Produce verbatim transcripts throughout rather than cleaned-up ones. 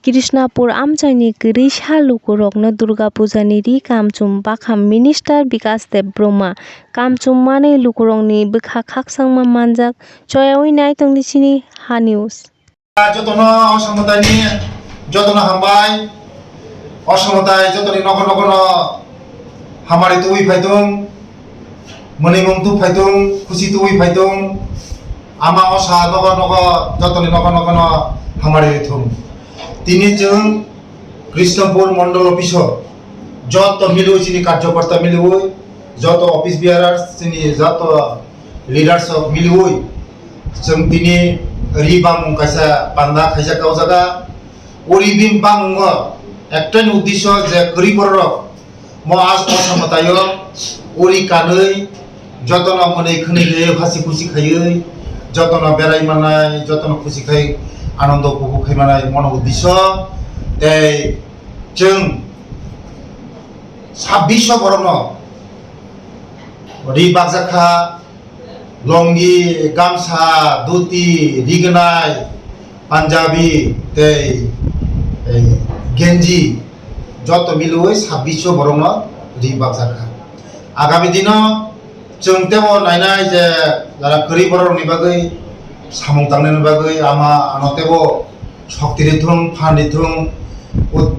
Krishnapur amchaini kwrwi sa lukurokno Durga Pujani ri kamchum bakham Minister Bikas Debbarma. Kamchum manwi lukurokni bwkha khakchangma manjak. Choyawi naitongdi chini Ha News. Jotono o samwtaini jotono hambai. O samwtai jotoni nogo nogono hamari tubui phaitung. Mwnwi mung tu phaitung, khusi tubui phaitung. Ama osa nogo nogo, jotoni nogo nogono hamari rithung. Tini chwng Krishnapur Mondol Office o joto milwi, chini karjokorta milwi, joto office bearers, chini joto leaders rok milwi, chwng tini ri bangmung kaisa panda khaijak o jaga. O ri bini bangmungo ektai ni uddesyo je kwrwi bororok mo as o samwtaio uri kanwi jotono mwnwi khwnwi khaiwi hasi khusi khaiwi jotono berai manai, jotono khusi khai anondo upobhog khai manai mono uddesyo. Tei chwng sabbish borokno ri bakjak kha. Longi, gamsa, dhuti, rignai, punjabi tei, tei genji joto milwi sabbish borokno ri bakjak kha. Agami dino chwng tebo nainai je jara kwrwi borokni bagwi samung tangnani bagwi ama ano tebo shokti rithung, phan rithung, o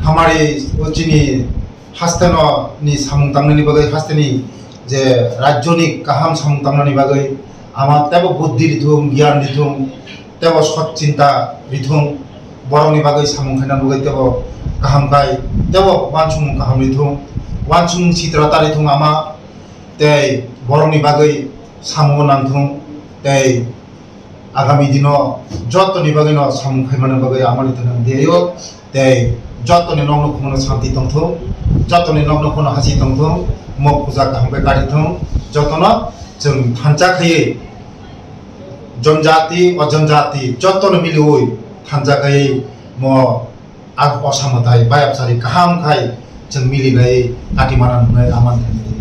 hamari o chini hasteno ni samung tangnani bagwi, hasteni je rajyoni kaham samung tangnani bagwi ama tebo buddhi rithung, gyan rithung, tebo sot chinta rithung, borokni bagwi samung khaina bagwi tebo kaham khai, tebo uansukmung kaham rithung, uansukmung sitra ta rithung ama, tei borokni bagwi samung nangthung, tei agami dino jotoni bagwino samung khaimani bagwi amoni thani diyo, tei jotoni nokno khumano santi tongthung, jotoni nokno khumano hasi tongthung, mo puja kaham khe karithung, jotono chwng thansa khaiwi jonjati, ojonjati jotono miliwi thansa khaiwi mo a osamwtai bayapsari kaham khai chwng milinai kati mana nungnai amani thani.